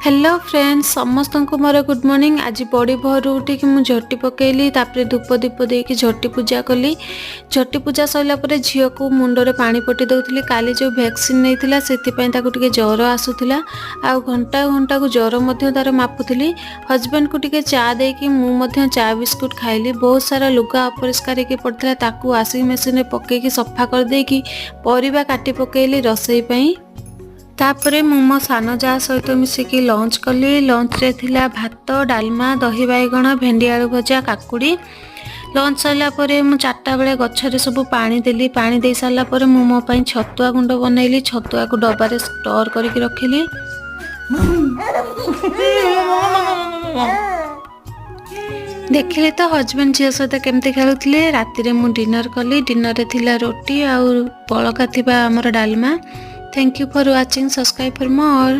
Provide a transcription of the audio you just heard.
Hello friends, ସମସ୍ତଙ୍କୁ ମୋର good morning. ଆଜି ବଡ଼ି ଭୋରୁ ଉଠିକି ମୁଁ ଝୋଟି ପକେଇଲି। ତାପରେ ଧୂପ ଦୀପ ଦେଇକି ଝୋଟି ପୂଜା କଲି। ଝୋଟି ପୂଜା ସରିଲା ପରେ ଝିଅକୁ ମୁଣ୍ଡରେ ପାଣି ପଟି ଦେଉଥିଲି। କାଲି ଯେଉଁ ଭ୍ୟାକ୍ସିନ୍ ନେଇଥିଲା, ସେଥିପାଇଁ ତାକୁ ଟିକେ ଜ୍ୱର ଆସୁଥିଲା ଆଉ ଘଣ୍ଟା ଘଣ୍ଟାକୁ ଜ୍ୱର ମଧ୍ୟ ତାର ମାପୁଥିଲି। ହଜବେଣ୍ଡକୁ ଟିକେ ଚା ଦେଇକି ମୁଁ ମଧ୍ୟ ଚା ବିସ୍କୁଟ ଖାଇଲି। ବହୁତ ସାରା ଲୁଗା ଅପରିଷ୍କାର ହେଇକି ପଡ଼ିଥିଲା, ତାକୁ ୱାସିଂ ମେସିନରେ ପକେଇକି ସଫା କରିଦେଇକି ପରିବା କାଟି ପକେଇଲି ରୋଷେଇ ପାଇଁ। ତାପରେ ମୁଁ ମୋ ସାନ ଯା ସହିତ ମିଶିକି ଲଞ୍ଚ କଲି। ଲଞ୍ଚରେ ଥିଲା ଭାତ, ଡାଲମା, ଦହି ବାଇଗଣ, ଭେଣ୍ଡି ଆଳୁ ଭଜା, କାକୁଡ଼ି। ଲଞ୍ଚ ସରିଲା ପରେ ମୁଁ 4ଟା ବେଳେ ଗଛରେ ସବୁ ପାଣି ଦେଲି। ପାଣି ଦେଇ ସାରିଲା ପରେ ମୁଁ ମୋ ପାଇଁ ଛତୁଆ ଗୁଣ୍ଡ ବନେଇଲି। ଛତୁଆକୁ ଡବାରେ ଷ୍ଟୋର କରିକି ରଖିଲି। ଦେଖିଲେ ତ ହଜବେଣ୍ଡ ଝିଅ ସହିତ କେମିତି ଖେଳୁଥିଲେ। ରାତିରେ ମୁଁ ଡିନର କଲି। ଡିନରରେ ଥିଲା ରୁଟି ଆଉ ବଳକା ଥିବା ଆମର ଡାଲମା। Thank you for watching. Subscribe for more.